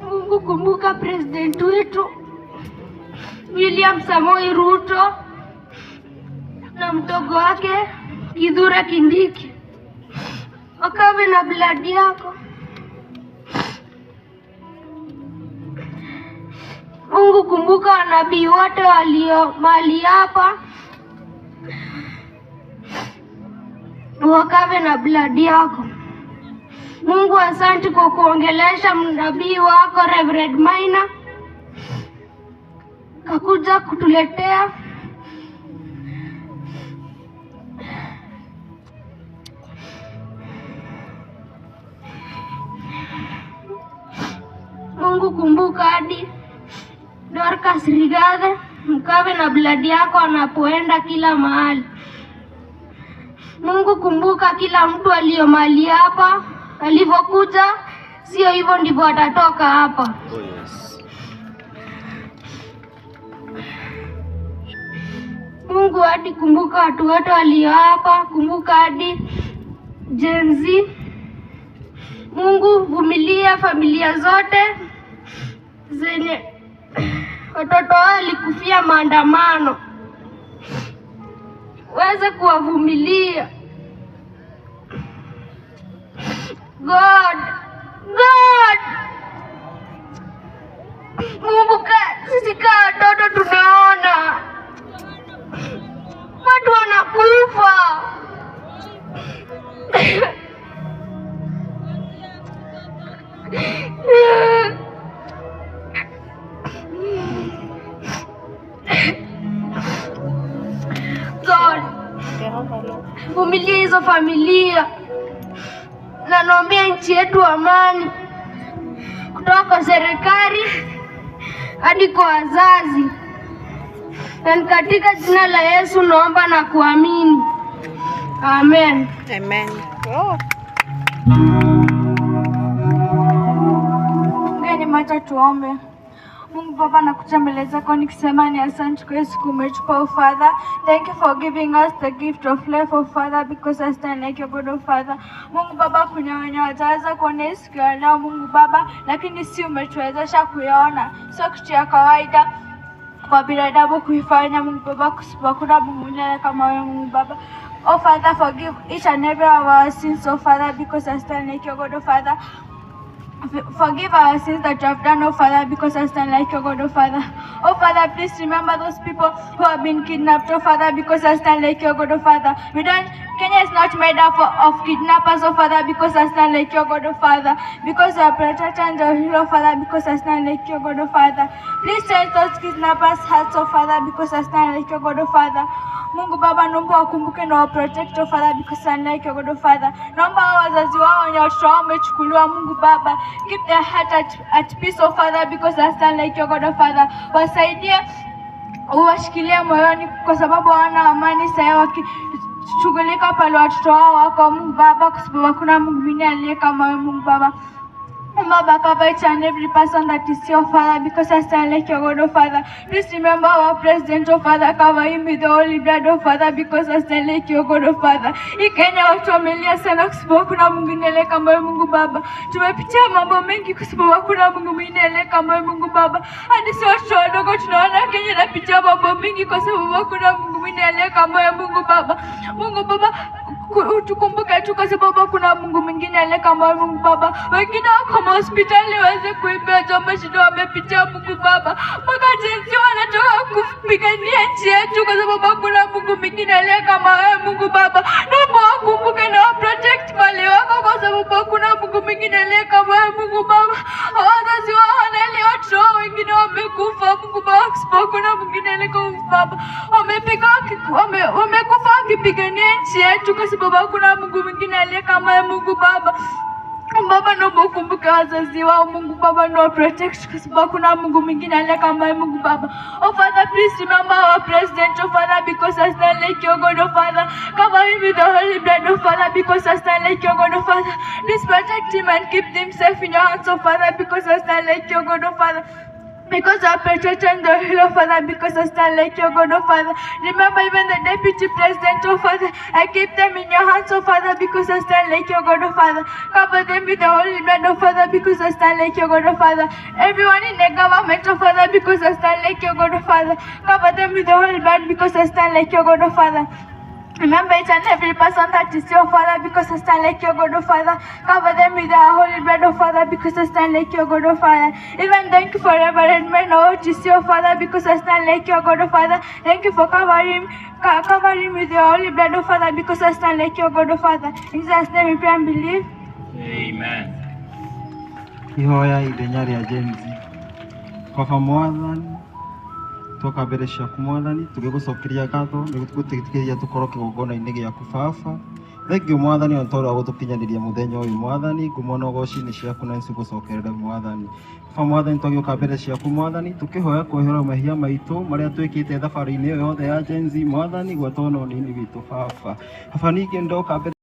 Mungu, kumbuka president wetu William Samoei Ruto na mdogo wake Kithure Kindiki, wakawe na blood yako. Mungu, kumbuka wanabii wote walio mahali hapa, wakawe na blood yako. Mungu, asante kwa kuongelesha mnabii wako Reverend Maina, kakuja kutuletea Mungu, kumbuka hadi Dorcas Rigathi, mkawe na blood yako anapoenda kila mahali. Mungu, kumbuka kila mtu aliyo mahali hapa, alivyokuja sio hivyo ndivyo atatoka hapa. Oh, yes. Mungu, hadi kumbuka watu wote walio hapa, kumbuka hadi Gen Z. Mungu, vumilia familia zote zenye watoto wao walikufia maandamano, weze kuwavumilia. God, God, Mungu, sisi kama watoto tunaona watu wanakufa. God, vumilia hizo familia na naombea nchi yetu amani, kutoka kwa serikali hadi kwa wazazi. Na katika jina la Yesu naomba na kuamini. Amen. Amen. Oh. Ngeni macho tuombe. Mungu Baba, nakuja mbele zako nikisema ni asante kwa siku umetupa, oh Father. Thank you for giving us the gift of life, oh Father, because I stand like your God, oh Father. Mungu Baba, kuna wenye wataweza kuona hii siku ya leo, Mungu Baba, lakini si umetuwezesha kuiona. Sio kitu ya kawaida kwa binadamu kuifanya, Mungu Baba, kusipokuwa Mungu mwingine kama wewe, Mungu Baba. Oh Father, forgive each and every of our sins, oh Father, because I stand like your God, oh Father. Forgive our sins that you have done, oh Father, because I stand like your God, oh Father. Oh Father, please remember those people who have been kidnapped, oh Father, because I stand like your God, oh Father. We don't, Kenya is not made up of kidnappers, oh Father, because I stand like your God, oh Father. Because you are protector and your hero, Father, because I stand like your God, oh Father. Please change those kidnappers' hearts, oh Father, because I stand like your God, oh Father. Mungu Baba, naomba wakumbuke na waprotect, oh Father, because I like your God, oh Father. Naomba hao wazazi wao wenye watoto wao wamechukuliwa, Mungu Baba, keep their heart at peace, oh Father, because I stand like your God, oh Father. Wasaidie, uwashikilie moyoni kwa sababu hawana amani sasa wakishughulika pale watoto wao wako, Mungu Baba, kwa sababu hakuna Mungu mwingine aliye kama wewe, Mungu Baba. Baba, cover each and every person that is your Father, because I stand like your God, oh Father. Please remember our president, oh Father, cover him with the holy blood, oh Father, because I stand like your God, oh Father. Hii Kenya watu wamelia sana kwa sababu hakuna Mungu aliye kama wewe, Mungu Baba. Tumepitia mambo mengi kwa sababu hakuna Mungu mwingine aliye kama wewe, Mungu Baba. Hadi sisi watoto wadogo tunaona Kenya inapitia mambo mengi kwa sababu hakuna Mungu mwingine aliye kama wewe, Mungu Baba. Mungu Baba, tukumbuke tu kwa sababu hakuna Mungu mwingine aliye kama wewe, Mungu Baba. Wengine wako hospitali waweze kuimbia jambo shida wamepitia, Mungu Baba. Mpaka jinsi wanatoka kupigania nchi yetu kwa sababu hakuna Mungu mwingine aliye kama wewe, Mungu Baba. Naomba wakumbuke na waprotect mali wako kwa sababu hakuna Mungu mwingine aliye kama wewe, Mungu Baba. Wazazi wao wanalia, watoto wao wengine wamekufa, Mungu Baba, kwa sababu hakuna mwingine aliye kama Mungu Baba. Wamekufa wakipigania nchi yetu kwa sababu hakuna Mungu mwingine aliye kama wewe, Mungu Baba. Baba, naomba ukumbuke wazazi wao, Mungu Baba, na protect kwa sababu hakuna Mungu mwingine aliye kama wewe, Mungu Baba. Oh Father, please remember our president, oh Father, because I stand like your God, oh Father. Cover him with the holy blood, oh Father, because I stand like your God, oh Father. Please protect him and keep him safe in your hands, oh Father, because I stand like your God, oh Father. Because you are protecting the hill, oh Father, because I stand like your God, oh Father. Remember even the deputy president, oh Father. I keep them in your hands, oh Father, because I stand like your God, oh Father. Cover them with the holy blood, oh Father, because I stand like your God, oh Father. Everyone in the government, oh Father, because I stand like your God, oh Father. Cover them with the holy blood, because I stand like your God, oh Father. Remember each and every person that is your Father, because I stand like your God, oh Father. Cover them with the holy blood, oh Father, because I stand like your God, oh Father. Even thank you for Reverend Men, oh your Father, because I stand like your God, oh Father. Thank you for covering with your holy blood, oh Father, because I stand like your God, oh Father. In Jesus' name we pray and believe. Amen. Ihoya ithenya rĩa Gen Z. Baba Mwathani, twoka mbere ciaku Mwathani, tũgĩgũcokeria ngatho nĩ gũtũĩtĩkĩria tũkorwo kĩgongona-inĩ gĩaku Baba. Thengiũ Mwathani ona tondũ wa gũtũkinyanĩria mũthenya ũyũ Mwathani, ngumo na ũgoci nĩ ciaku na nĩcigũcokerere Mwathani. Baba Mwathani, twagĩũka mbere ciaku Mwathani, tũkĩhoya kweherwo mehia maitũ marĩa twĩkĩte thabarĩ-inĩ ĩyo yothe ya Gen Z Mwathani, gwata ona ũnini witũ Baba. Baba ningĩ ndoka mbere